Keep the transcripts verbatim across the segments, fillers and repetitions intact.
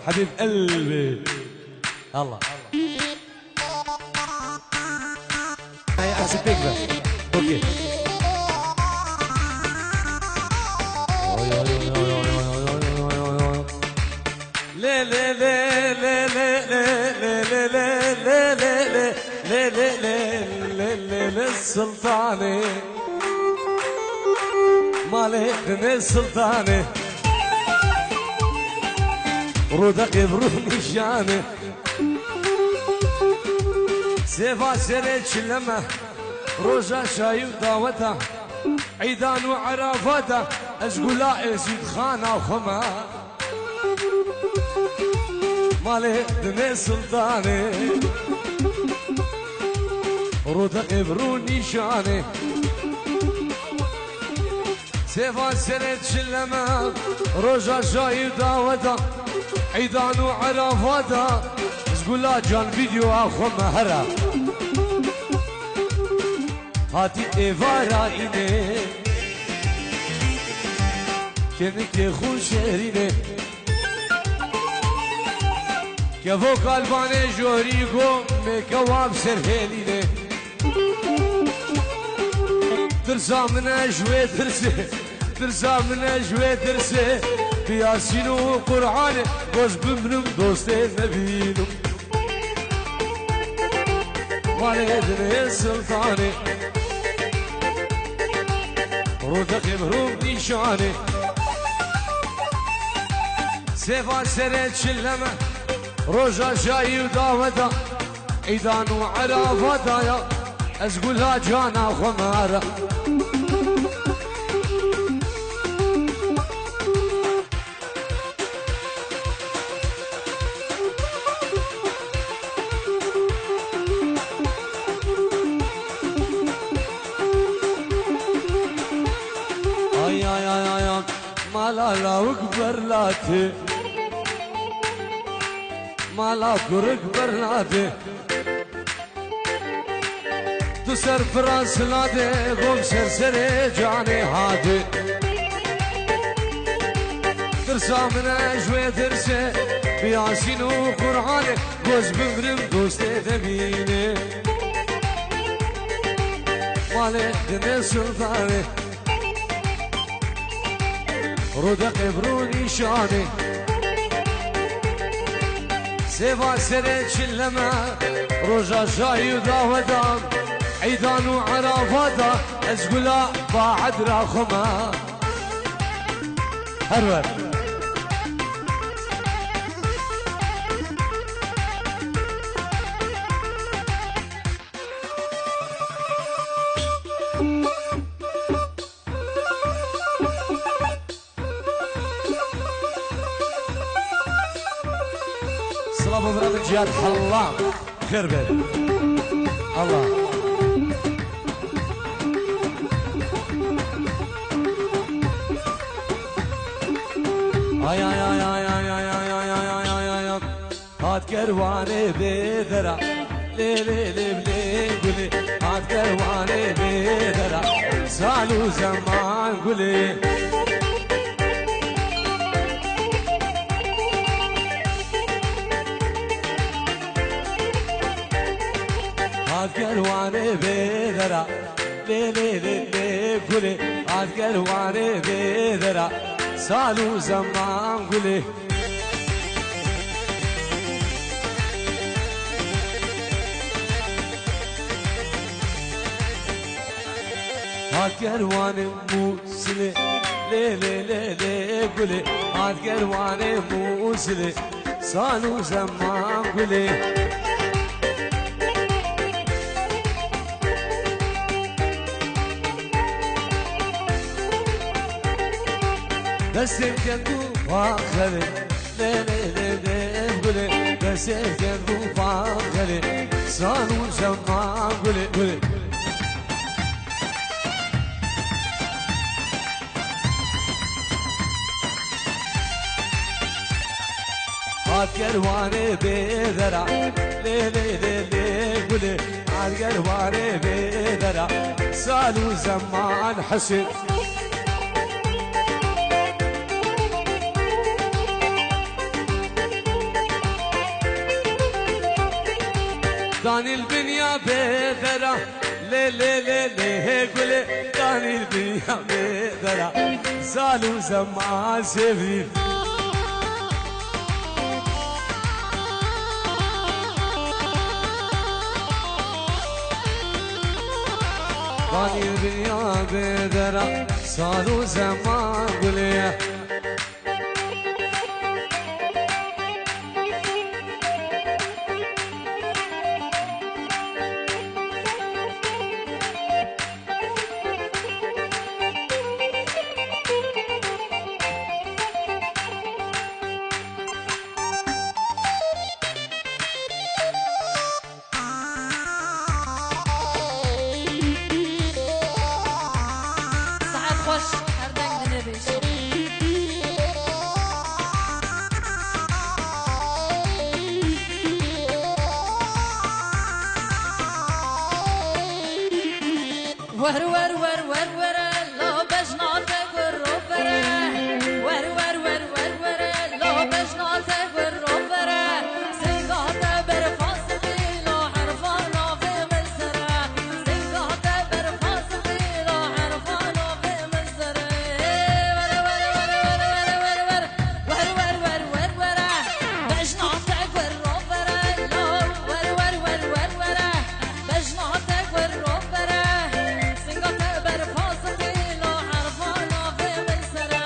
حبيب قلبي. يلا. هاي أحسن بيك بقى. أوكي. ليلي، ليلي، ليلي، ليلي، ليلي، السلطانة. مالي دني السلطانة. رودقي بروح نشانة. سيفا سري تشلمة. روجا شاي وداوتا. عيدان وعرفاتا. أشقولا إيزيد خانا وخما. مالي دني سلطاني. رودقي برو نيشاني. سيفا سرت شلما. روجا شاي وداوتا. عيدان وعرفاتا. زقولا جان فيديو أخو مهرا. هاتي إيفارا إني. Kemikê xûn şehrîne. Kevo kalbanê jorî go me kewab ser hêlîne. Tirsa min e ji wê tirsê, tirsa min e ji wê tirsê. Bi Yasîn û Qur'anê goz bimrim dostê nebînim. Malê dinê siltanê. Rûdexê bi rûm nîşanê. Sêva serê çileme. Roja jayî û daveta. Îdan û erafata ya. Ez gula cana xwe mara. Ay, ay, ay, ay, ay. Mala lawik berlate. Mala kurik berlate. Tu ser firasla de gom ser serê canê hadi. Tirsa min e ji wê tirsê, bi Yasîn û Qur'anê goz bimrim dostê demîne. Malê dinê sultanê. Rûdeqê bi rû nîşanê. Sêva serê çileme. Roja jayî û daweta. Îdan û erafata. Ez gula baedra xwe me. Her wer. Silav bo bira min Cihat Halla. Xêr be. Allah. Ay, ay, ay. Hat kerwanê bê dera, lê, lê, lê, lê, gulê. Hat kerwanê bê dera, sal û zeman gulê. Hat kerwanê bê dera, lê, lê, lê, lê, gulê. Hat kerwanê bê dera, sal û zeman gulê. Hat kerwanê Mûsilê, lê, lê, lê, lê, gulê. Hat kerwanê Mûsilê, sal û zeman gulê. Destê kend û paxerê, lê, lê, lê, lê, gulê. Destê kend û paxerê, sal û zeman gulê, gulê. Hat kerwanê bê dera, lê, lê, lê, lê, gulê. Hat kerwanê bê dera, sal û zeman Hesên. Danî li binya bêdera, lê, lê, lê, lê, hê gulê. Danî li binya bêdera, zal û zeman zevî. Danî li binya bêdera, zal û zeman gulê. Saet xweş, her deng dinê be înşallah. Wer, wer, wer, wer, were, la bejna te gur ro vere. Wer, wer, wer, wer, were, la bejna te gur ro vere. Singa te berfas bî, la herfa navê min sere. Singa te berfas bî, la herfa navê min sere. Were, were, were, were, were, were, were. Wer, wer, wer, wer, were. Bejna te gur ro vere, lo. Wer, wer, wer, wer, were. Bejna te gur ro vere. Singa te berfas bî, lo. Herfa navê min sere.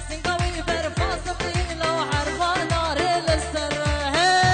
Singa wî berfas bî, lo. Herfa narê li ser. Hey!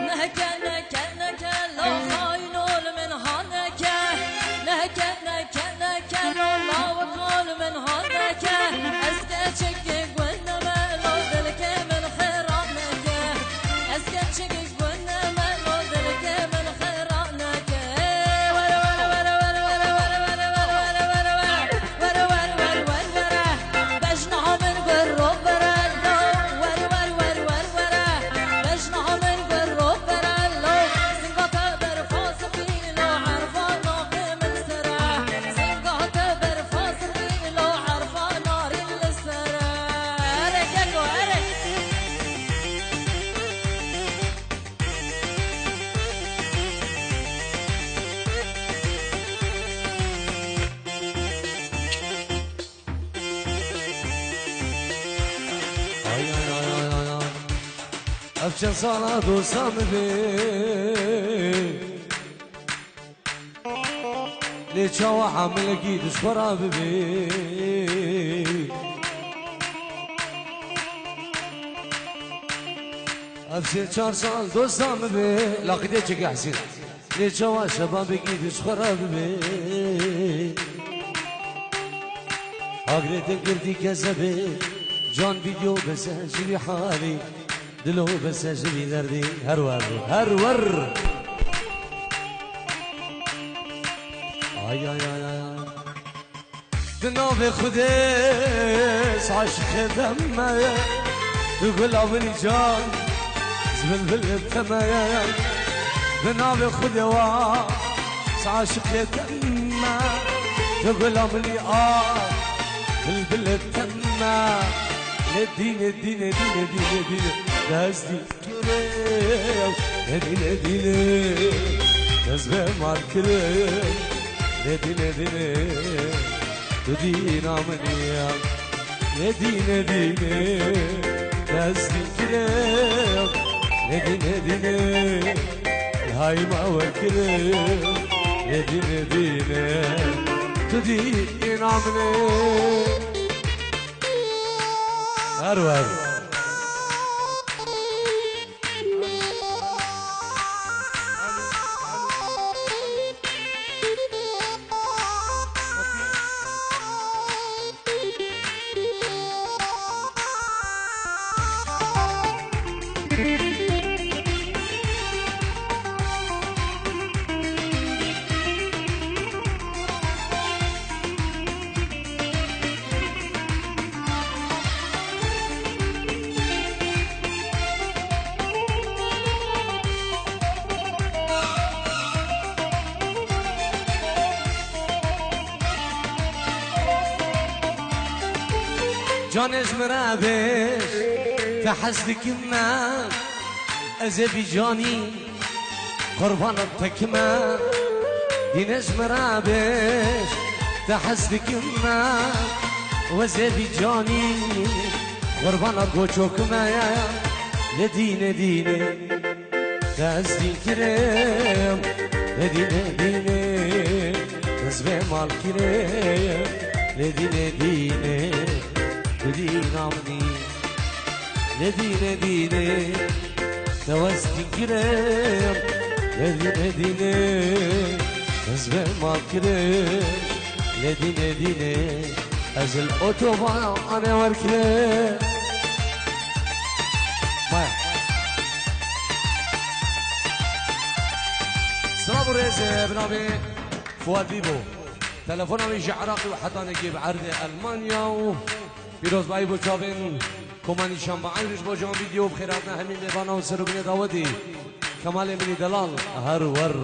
Neke, neke, neke, la xayno li min ha neke. Neke, neke, neke, la lawiko li min ha neke. Ez keçikê gund me, la dilkê min xêra neke. Ez keçikê gund me, la dilkê min xêra neke. Were, were, were. Were, were, were, were, were. Bejna min gur ro vere, lo. Were, were, were, were, were. Bejna min gur ro vere, lo. Singa te berfas bî, lo. Herfa navê min sere. Singa te berfas bî, lo. Herfa narî li sere. Erê, keko, erê. Ay, ay, ay, ay, ay, ay. Ev çend sala dosta min bê. Lê çawa hemilekî di ji xwe re bibê? Ev sê çar sal dosta min bê. Laqîtê çeke Hesîn. Lê çawa şebabekî di ji xwe re bibê? Agirê te girdî kezebê, can vîdyo bese ji vî halî, dilo bese ji vî derdî. Her wer, her wer. Ay, ay, ay, ay, ay. Di navê Xwedê ez aşiqê te me, tu gula min î can, ez bilbil te me. Di navê Xwedê wa ez aşiqê te me, tu gula min î a, bilbil te me. Nedî, nedî, nedî, nedî, nedî, destî. Kirim, nedî, nedî, ne, ez bê mar kirim, nedî, nedî, ne, tu dîna min î ya, nedî, nedî, ne, ez dî kirim, nedî, nedî, ne, hay ma we kirim, nedî, nedî, ne, tu dîna min î. Her wer. Canê ji min re bêj, te hez dikim me, ez ê vî canî qurbana te kime. Dîne ji min re bêj, te hez dikim me, ez ê vî canî qurbana goço kime. Lê dîne, dîne, te ez dîn kirim, lê dîne, dîne, ez bê mal kirim, lê dîne, dîne, tu dîna min î. Lê dîne, dîne, te ez dîn kirim, lê dîne, dîne, ez bê mal kirim, lê dîne, dîne, ez li otobanê wer kirim. Maya. Silav û rêz, e, bi navê Fuad Bîbo. Telefona wî ji Iraqê û hetanekê bi erdê Elmanya û pîrozbayî bo çavên koma nîşan bi eyrî ji bo can vîdeo bi xêr hatina hemî mêvana û serokê dawetê Kemalê min î delal her wer.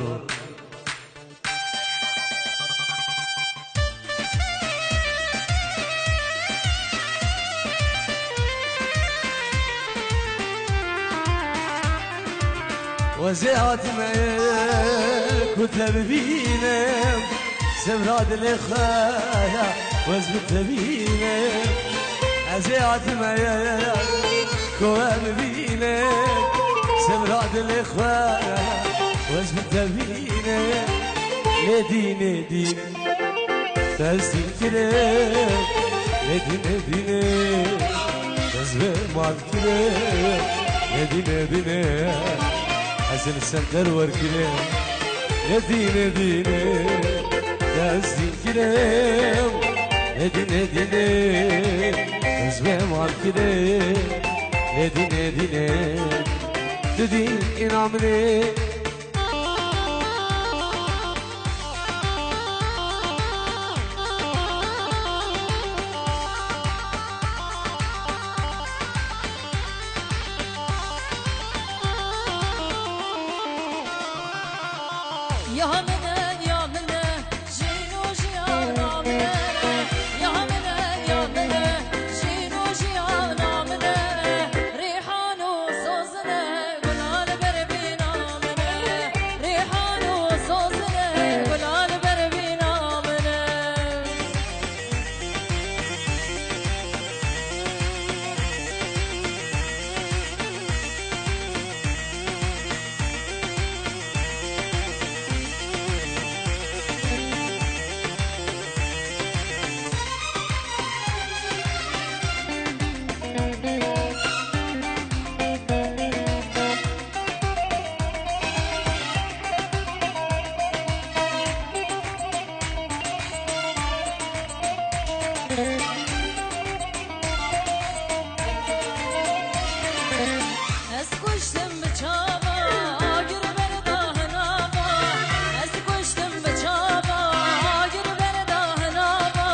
Wezê hatime ku te bibînim, sevra dilê xwe ya wez bi te bînim. Ez ê hatime ku em bibînim, sevra dilê xwe ya wez bi te bînim. Lê dînê dîn. Te ez dîn kirim, lê dîne dîne, ez bê mal kirim, lê dîne dîne, ez li sender wer kirim, lê dîne dîne, te ez dîn kirim, lê dîne dîne, ez bê mal kirim, lê dîne dîne, tu dîn îna min î. Ya min e, ya min e, jîn û jiyana min e. Ya min e, ya min e, jîn û jiyana min e. Rîhan û sozin e, gula li ber bîna min e. Rîhan û sozin e, gula li ber bîna min e. Ez kuştim bi çava, agir berda hinava. Ez kuştim bi çava, agir berda hinava.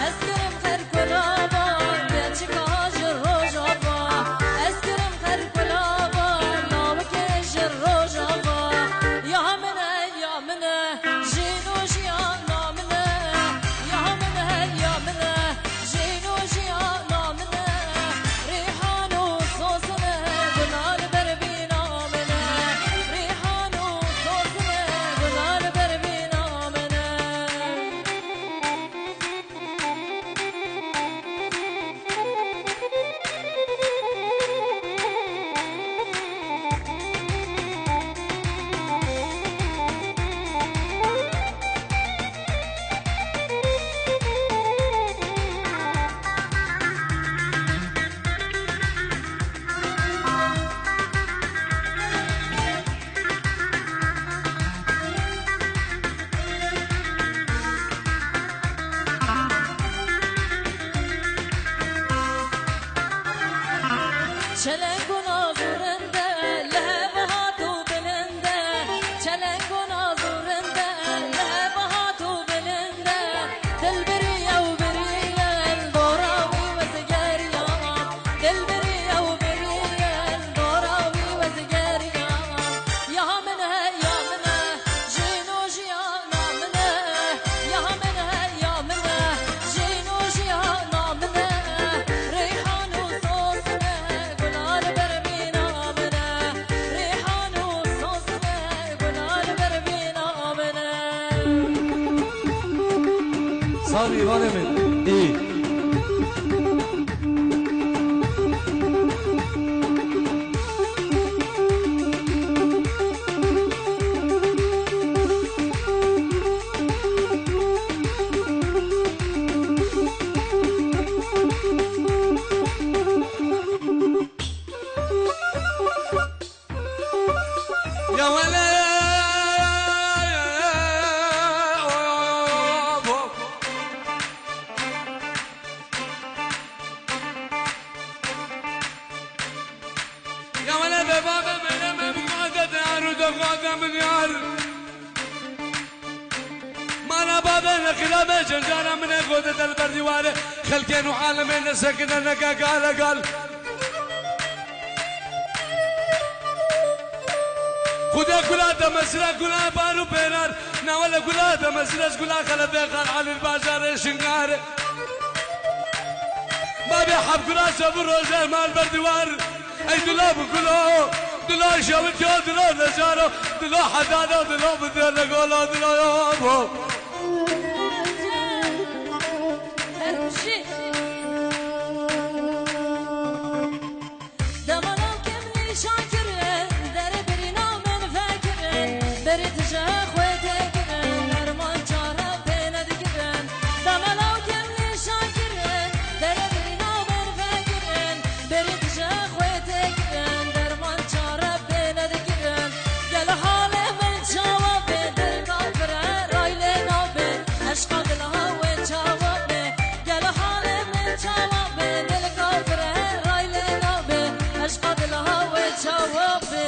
Ez kirim xerkula ba, geçika ji Rojava. Ez kirim xerkula ba, navike ji Rojava. Ya min e, ya min e, jîn û jiyana min e. Ya min e, ya min e, jîn û jiyana min e. Rîhan û sozin e, gula li ber bîna min e. Rîhan û sozin e, gula li ber bîna min e. Çeleng û naz û rind e, li hev hat û bilind e. Çeleng û naz û rind e, li hev hat û bilind e. Dil biriye û biriye, li dora wî wezgeriya. Dil biriye û biriye, li dora wî wezgeriya. Ya min e, ya min e, jîn û jiyana min e. Ya min e, ya min e, jîn û jiyana min e. Hadi, hadi mi? İyi. Ya wele. Ya wele be babe mele me bu kade de aru de kade min yar. Mana babe ne xirabe, cengara min e gode del berdîware, xelkên û alemê ne sekine ne gagale gal. Xuda gula demesira gula baru pêrar, nawele gula demesira gula xelefê xal Alî bajarê Şingare. Babê heb gula şev û roje mal berdîwar. Ey dilo bi gulo, dilo şewityo, dilo necaro, dilo hedado, dilo bi dêrnegolo, dilo yo bo. Demala kemlî şakirin, dere birîna min vekirin, berî tije xwe têkirin, derman çare pê nedikirin. Demala kemlî şakirin, dere birîna min vekirin, berî tije xwe têkirin, derman çare pê nedikirin. Gel halê min çawa bê, dil kafir e, ray lê nabê, eşqa dila we çawa bê. Gel halê min çawa bê, dil kafir e, ray lê nabê, eşqa dila we çawa bê.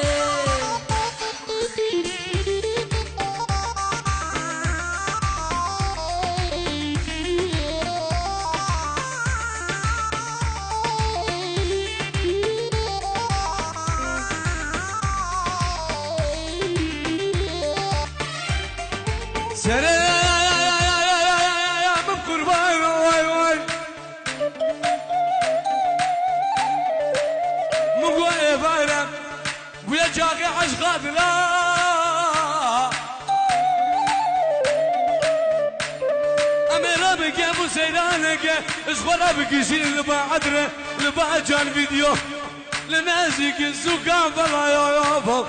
Serê min qurban, vay, vay. Min got êvarem, bûye çaxê eşqa dila. Em ê re bike bû seyraneke, ji xwe re bikişî li ba edre, li ba can vîdeo. Li nêzîkî sûkan vela ya ya bab.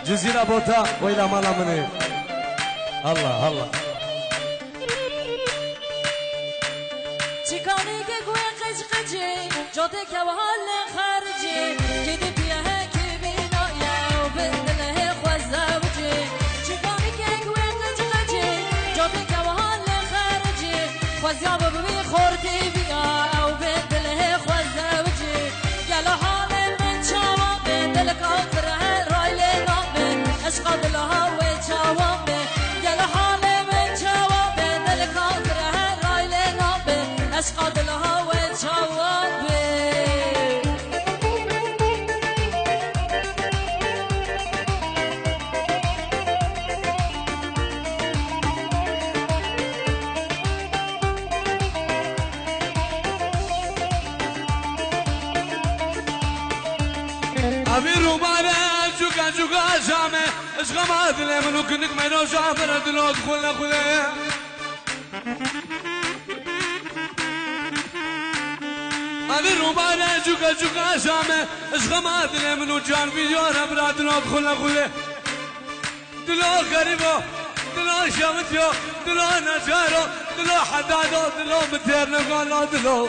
Cizîra Bota, weyla mala min ê. Allah, Allah. Çikanî ke guê qeç qecî, cotê kewa li xercî, kî di piye he kî bîna ye, ew bi dilê xwe zewcî. Çikanî ke guê qeç qecî, cotê kewa li xercî, xwezya bibî xortî viya, ew bi dilê xwe zewcî. Gelo halê min çawa bê, dil kafir e, ray lê nabê, eşqa dila we çawa bê. Gelo halê min çawa bê, dil kafir e, ray lê nabê, eşqa dila we çawa bê. Evî rûmare cuka cuka jame, ji xema dilê min û kinik me roja bere dilo xule xule. Evî rûmare cuka cuka jame, ji xema dilê min û can vîyo re bira dilo xule xule. Dilo xerîbo, dilo şewityo, dilo necaro, dilo hedado, dilo bi têr negalo dilo.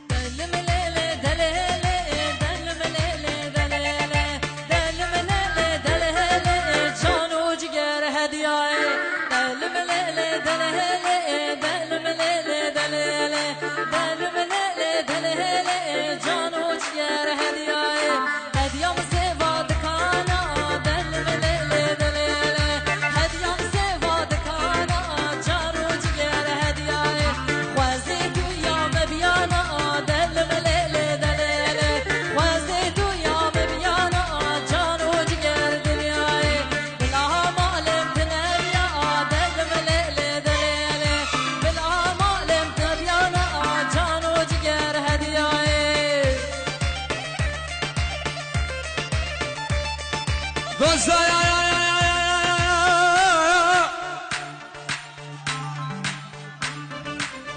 Delim lele delele, delim lele delele, delim lele delele, can û ciger hediyayê. Delim lele delele, delim lele delele, delim lele delele, can û ciger hediyayê. Hediya min sêva dikana, delim lele delele,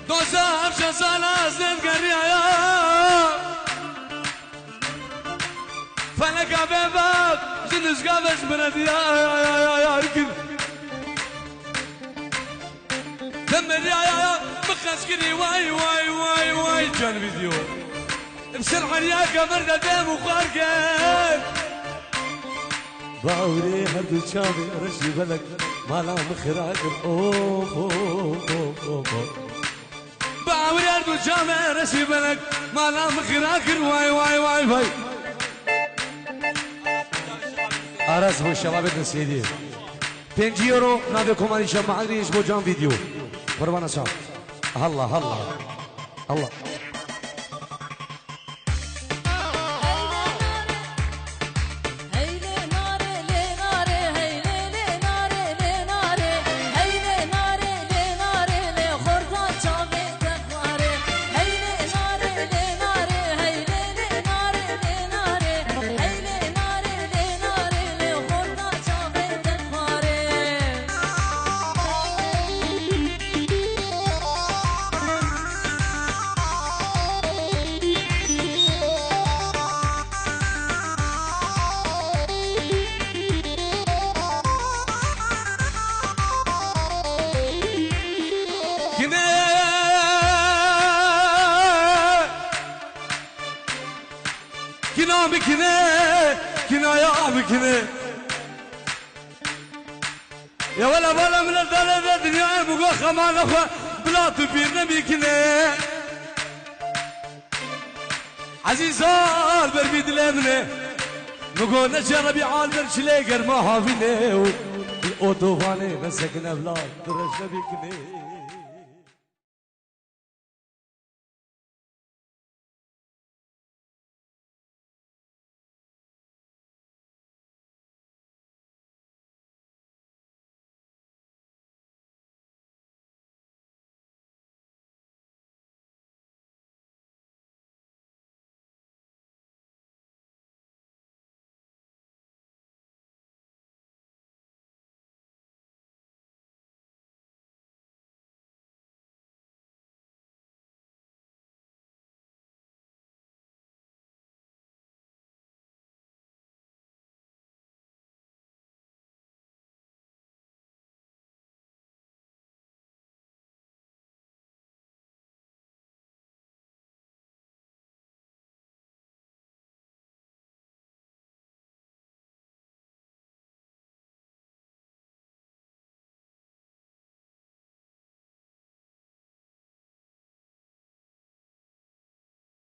Doza hemşe sala ez nêvgeriyaya. Feleka bêbak ji nizga ve ji min re diyar kir. Te meriyaya min xeşkirî way way way way can video. Bi ser heriya kevir de dem û xwar kir. Bawrê her du çavê reşî belek mala min xira kir. Oh, oh, oh, oh, oh. Bawrê her du çavê reşî belek mala min xira kir. Way, way, way, way. Aras bo şevabê din sêdî. Pêncî euro navê komarî şe mahrî ji bo can video. Qurbana çav. Allah, Allah. Allah. Kine, kina bikine, kinaya bikine. Ya wela bala min dale de dinyaya mugo xemana xwe bila tu pîr nebîkine. Ezîzal ber bî dilê min e. Mugo neçe Rebî al ber çilê germa havîne û otovanê vesekine bila tu reş nebîkine.